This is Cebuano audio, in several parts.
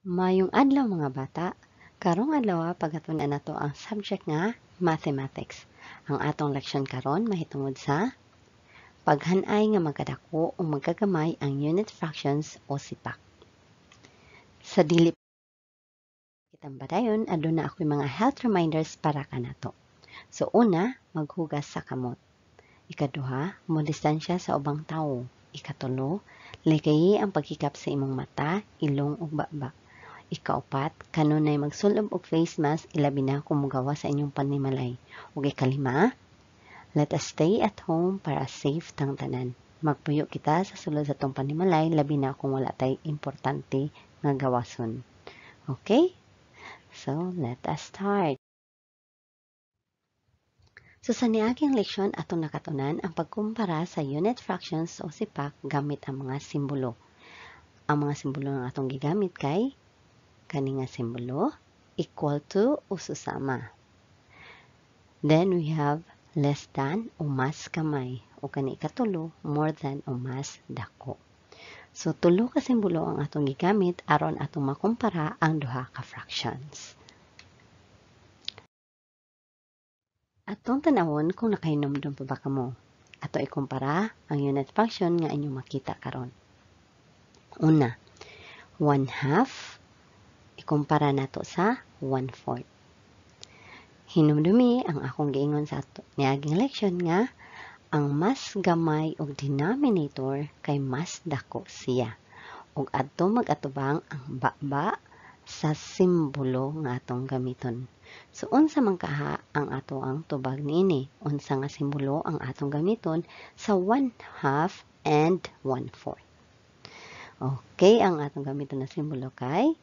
Maayong adlaw, mga bata. Karong adlaw, pagatun-an nato ang subject nga Mathematics. Ang atong leksyon karon mahitungod sa paghan-ay nga magkadako o magkagamay ang unit fractions o sipak. Sa dili kitang padayon, aduna ako'y mga health reminders para kanato. So una, maghugas sa kamot. Ikaduha, mo distansya sa ubang tawo. Ikatulo, likayi ang paghikap sa imong mata, ilong ug baba. Ikaupat, kanunay magsulob og face mask, ilabi na kung mogawas sa inyong panimalay. Ug ikalima, let us stay at home para safe tang tanan. Magpuyo kita sa sulod sa atong panimalay, labi na kung wala tay importante nga gawason. Okay? So, let us start. So, sa niaging leksyon, atong nakatunan ang pagkumpara sa unit fractions o sipak gamit ang mga simbolo. Ang mga simbolo nga atong gigamit kay kani nga simbolo, equal to o susama. Then we have less than o mas kamay, o kani ikatulo, more than o mas dako. So tulo ka simbolo ang atong gigamit aron atong makumpara ang duha ka fractions. Atong tan-awon kung nakahinumdum pa ba kamo. Ato ikumpara ang unit fraction nga inyong makita karon. Una, 1/2 ikumpara nato sa 1/4. Hinumdumi ang akong giingon sa ato niaging leksyon nga ang mas gamay og denominator kay mas dako siya. Ug adto mag-atubang ang baba sa simbolo nga atong gamiton. So unsa man kaha ang ato ang tubag niini? Unsa nga simbolo ang atong gamiton sa 1/2 and 1/4? Okay, ang atong gamiton na simbolo kay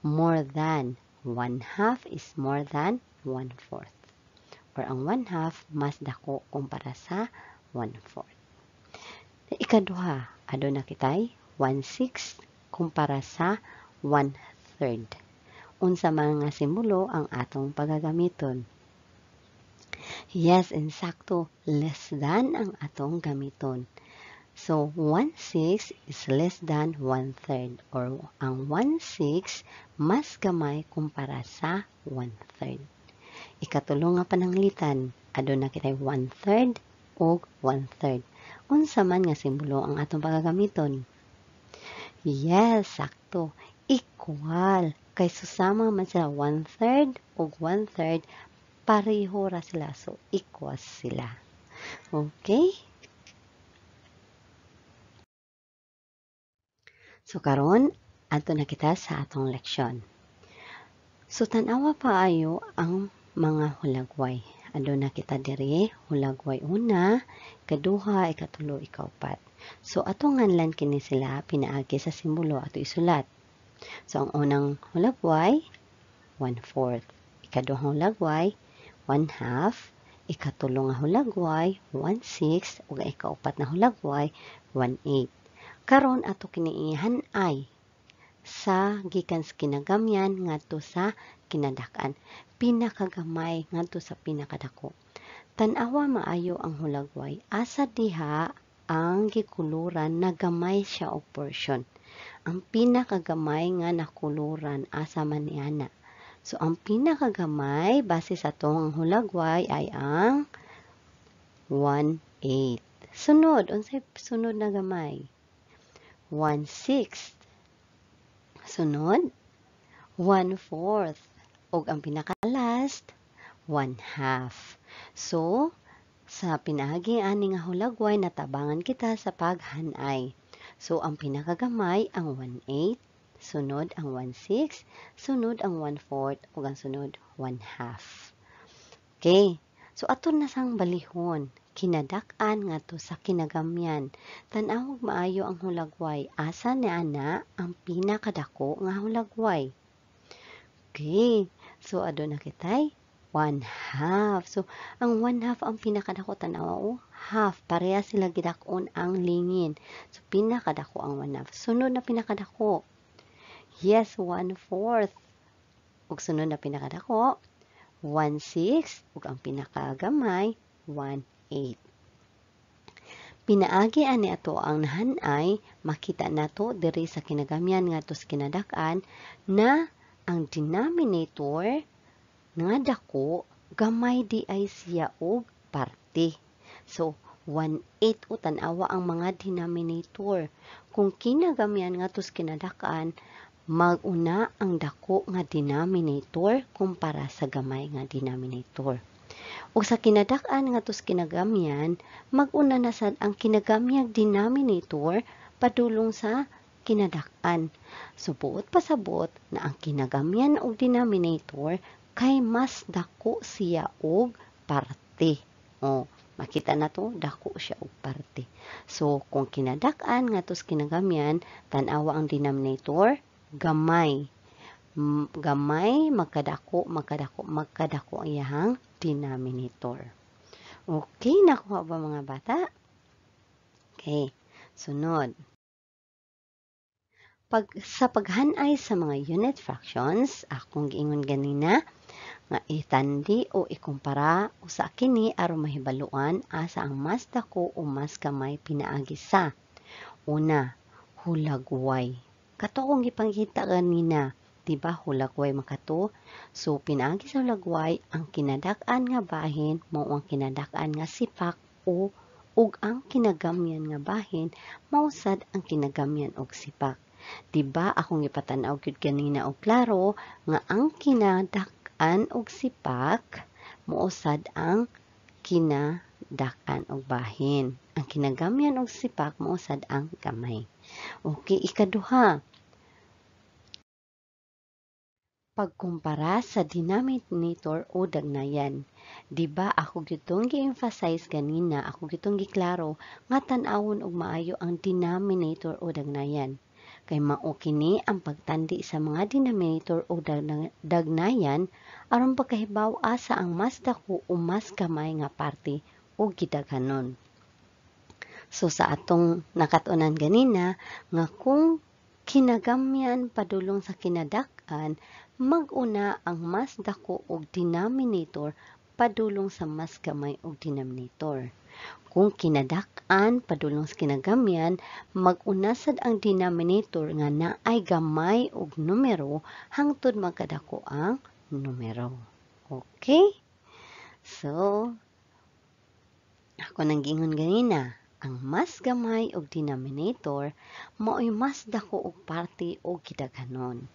more than. 1/2 is more than 1/4. Or ang 1/2 mas dako kumpara sa 1/4. Ikaduha, aduna kitay 1/6 kumpara sa 1/3. Unsa man nga simbolo ang atong pagagamiton? Yes, insakto, less than ang atong gamiton. So, 1/6 is less than 1/3, or ang 1/6 mas gamay kumpara sa 1/3. Ikatulo nga pananglitan, aduna kitay 1/3 ug 1/3. Unsa man nga simbolo ang atong pagagamiton? Yes, sakto, equal. Kay susama man sila, 1/3 ug 1/3, pareho ra sila, so equal sila. Okay? So karon, adto na kita sa atong leksyon. So tan-awa paayo ang mga hulagway. Aduna kita diri, hulagway una, ikaduha, ikatulo, ikaupat. So atong nganlan kini sila pinaagi sa simbolo ato isulat. So ang unang hulagway, 1/4. Ikaduhang hulagway, 1/2. Ikatulo nga hulagway, 1/6. Ug ang ikaupat na hulagway, 1/8. Karon ato kini ihanay sa gikan sa kinagamyan ngadto sa kinadak-an, pinakagamay ngadto sa pinakadako. Tan-awa maayo ang hulagway, asa diha ang gikuluran na gamay siya og portion. Ang pinakagamay nga nakuluran, asa man niana? So ang pinakagamay base sa atong hulagway ay ang 1/8. Sunod, unsay sunod na gamay? 1/6. Sunod, 1/4. Ug ang pinaka-last, 1/2. So, sa pinaagi ani nga hulagway, natabangan kita sa paghanay. So, ang pinakagamay ang 1/8, sunod ang 1/6, sunod ang 1/4, ug ang sunod 1/2. Okay. So, ato na sang balihon, kinadak-an ngadto sa kinagamyan. Tan-awag maayo ang hulagway, asa niana ang pinakadako nga hulagway? Okay. So, aduna kitay 1/2. So, ang 1/2 ang pinakadako, tan-awa o half. Pareha sila gidak-on ang lingin. So, pinakadako ang 1/2. Sunod na pinakadako. Yes, 1/4. Ug sunod na pinakadako, 1/6. Ug ang pinakagamay, 1/8. Pinaagi ani ato ang nahanay, makita nato diri sa kinagamyan ngadto sa kinadak-an na ang denominator nga dako gamay di ay siya og parte. So 1/8 o tan-awa ang mga denominator. Kung kinagamyan ngadto sa kinadak-an, mag-una ang dako nga denominator kumpara sa gamay nga denominator. Ug sa kinadak-an ngadto sa kinagamyan, mag-una na sad ang kinagamyang denominator padulong sa kinadak-an. So buot pasabot na ang kinagamyan og denominator kay mas dako siya og parte. O, makita na to, dako siya og parte. So kung kinadak-an ngadto sa kinagamyan, tan-awa ang denominator, gamay. Gamay, magkadako, magkadako, magkadako ang iyahang denominator. Okay, nakuha ba mga bata? Okay, sunod. Sa paghanay sa mga unit fractions, akong giingon ganina, nga itandi o ikumpara usa kini aron mahibaluan asa ang mas dako o mas gamay pinaagi sa. Una, hulagway. Kato akong gipangita ganina, diba hulagway makato? So pinaagi sa hulagway, ang kinadak-an nga bahin mao ang kinadak-an nga sipak o ug ang kinagamyan nga bahin mao sad ang kinagamyan og sipak. Diba akong gipatan-aw gyud ganina og klaro nga ang kinadak-an og sipak mao sad ang kinadak-an og bahin. Ang kinagamyan og sipak mao sad ang gamay. Okay, ikaduha. Pagkumpara sa denominator o dagnayan. Diba ako gyud gi-emphasize ganina, ako gyud giklaro nga tan-awon og maayo ang denominator o dagnayan. Kay mao kini ang pagtandi sa mga denominator o dagnayan aron pagkahibaw asa ang mas dako o mas gamay nga parte o gidaghanon. So sa atong nakat-unan ganina nga kung kinagamyan padulong sa kinadak-an, mag-una ang mas dako og denominator padulong sa mas gamay og denominator. Kung kinadak-an padulong sa kinagamyan, mag-una sad ang denominator nga naay gamay og numero hangtod magkadako ang numero. Okay? So, ako nang giingon ganina, ang mas gamay og denominator mao'y mas dako og parte og gidaghanon.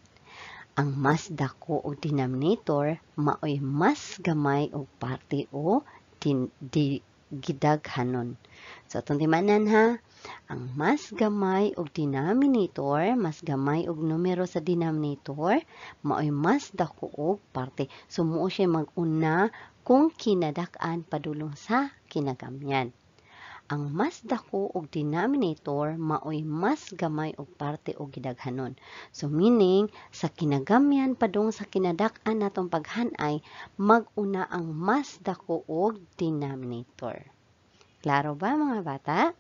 Ang mas dako og denominator mao'y mas gamay og parte o gidaghanon. So atong timanan ha, ang mas gamay og denominator, mas gamay og numero sa denominator, mao'y mas dako og parte. So mao siya mag-una kung kinadak-an padulong sa kinagamyan. Ang mas dako og denominator mao'y mas gamay og parte og gidaghanon. So meaning sa kinagamyan padung sa kinadak-an natong paghanay, mag-una ang mas dako og denominator. Klaro ba mga bata?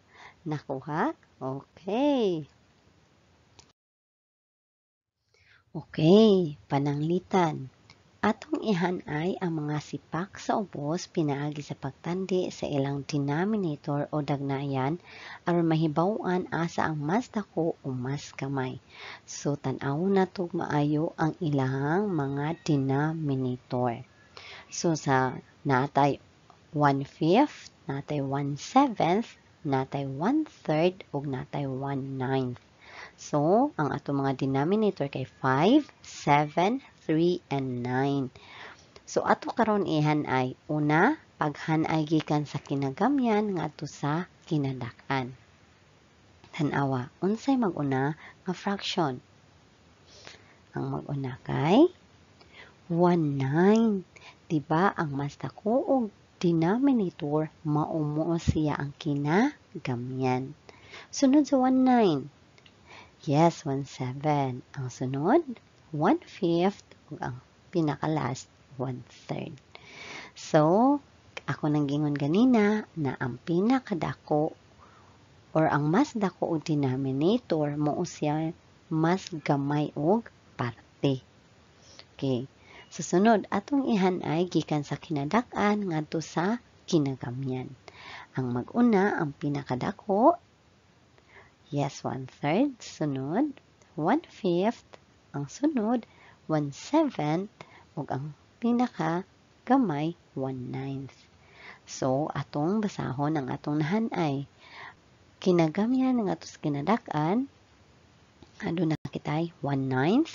Nakuha? Okay. Okay, pananglitan. Atong ihanay ang mga sipak sa ubos pinaagi sa pagtandi sa ilang denominator o dagnayan aron mahibaw-an asa ang mas dako o mas gamay. So tan-awon nato maayo ang ilang mga denominator. So sa natay 1/5, natay 1/7, natay 1/3 ug natay 1/9. So ang atong mga denominator kay 5, 7, 3, and 9. So ato karon ihanay. Una, paghanay gikan sa kinagamyan ngadto sa kinadak-an. Tan-awa, unsay mag-una nga fraction? Ang mag-una kay 1/9. Diba ang mas dako og denominator mao mo siya ang kinagamyan. Sunod sa 1/9. Yes, 1/7. Ang sunod, 1/5, ug ang pinaka-last, 1/3. So, ako nang gingon ganina na ang pinakadako or ang mas dako og denominator mao siya mas gamay og parte. Okay. Sa sunod, atong ihanay gikan sa kinadak-an ngadto sa kinagamyan. Ang mag-una, ang pinakadako, yes, 1/3, sunod, 1/5, ang sunod, 1/7, ug ang pinakagamay, 1/9. So, atong basahon ang atong nahanay. Kinagamyan nga atos kinadak-an, aduna kitay 1/9,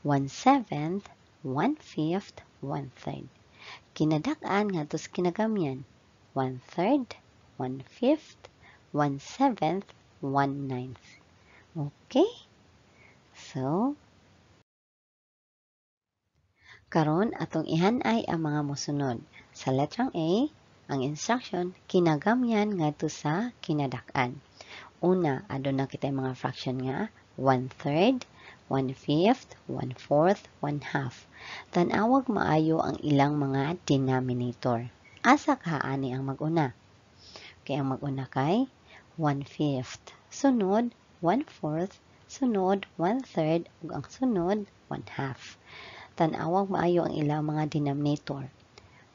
1/7, 1/5, 1/3. Kinadak-an nga atos kinagamyan, 1/3, 1/5, 1/7, 1/9. Okay? So, karon atong ihanay ang mga mosunod. Sa letrang A, ang instruction, kinagamyan ngadto sa kinadak-an. Una, aduna kitay mga fraction nga 1/3, 1/5, 1/4, 1/2. Tan-awag maayo ang ilang mga denominator. Asa ka ani ang mag-una? Kay ang mag-una kay 1/5, sunod 1/4, sunod 1/3, ug ang sunod 1/2. Tan-awag maayo ang ilang mga denominator.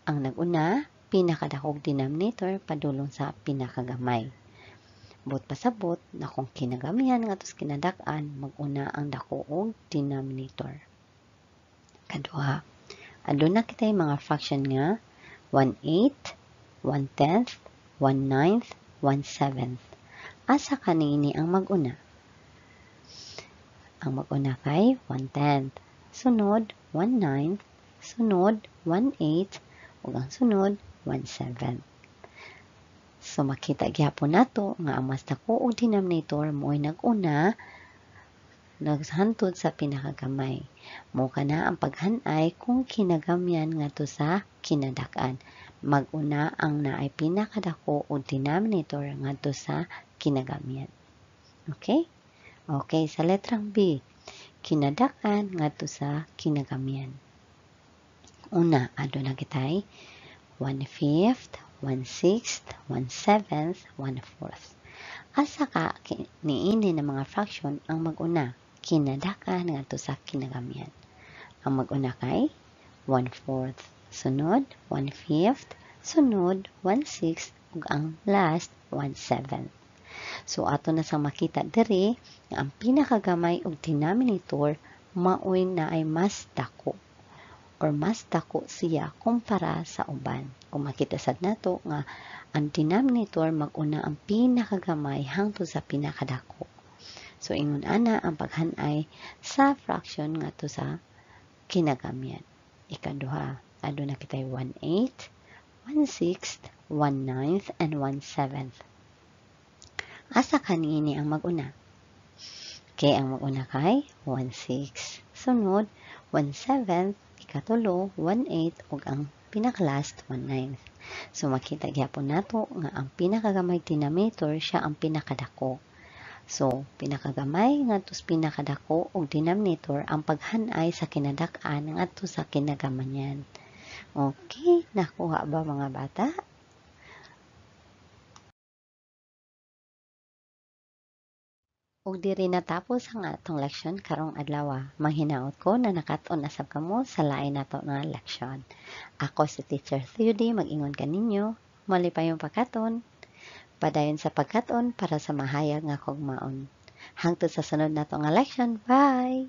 Ang nag-una, pinakadakog denominator padulong sa pinakagamay. But pasabot na kung kinagamyan nga atos kinadak-an, mag-una ang dako og denominator. Kaduha, aduna kitay mga fraction nga 1/8, 1/10, 1/9, 1/7. Asa kaniini ang mag-una? Ang mag-una kay 1/10, sunod 1/9, sunod 1/8, ug ang sunod 1/7. So makita gyapon nato nga ang mas dako og denominator mo'y nag-una naghantod sa pinakagamay. Mo kana ang paghanay kung kinagamyan ngadto sa kinadak-an. Mag-una ang naay pinakadako og denominator ngadto sa kinagamyan. Okay? Okay, sa letrang B, kinadak-an ngadto sa kinagamyan. Una, aduna kitay 1/5, 1/6, 1/7, 1/4. Asa ka niini na mga fraction ang mag-una? Kinadak-an ngadto sa kinagamyan. Ang mag-una kay 1/4, sunod 1/5, sunod 1/6, ug ang last 1/7. So ato na sang makita diri nga ang pinakagamay og denominator maoy naay mas dako or mas dako siya kumpara sa uban. Kung makita sad nato nga ang denominator mag-una ang pinakagamay hangtod sa pinakadako. So ingon ana ang paghanay sa fraction ngadto sa kinagamyan. Ikaduha, aduna kitay 1/8, 1/6, 1/9, and 1/7. Asa kaniini ang mag-una? Kay ang mag-una kay 1/6, sunod 1/7, ikatulo 1/8, ug ang pinaka-last 1/9. So makita gyapon nato nga ang pinakagamay denominator siya ang pinakadako. So pinakagamay ngadto sa pinakadako og denominator ang paghanay sa kinadak-an ngadto sa kinagamayan. Okay, nakuha ba mga bata? Ug diri natapos ang atong leksyon karong adlaw. Manghinaot ko na nakat-on asab kamo sa lain nato nga leksyon. Ako si Teacher Theody, mag-ingon kaninyo, malipayong pagkaton. Padayon sa pagkaton para sa mahayag nga kugmaon. Hangtod sa sunod nato nga leksyon. Bye!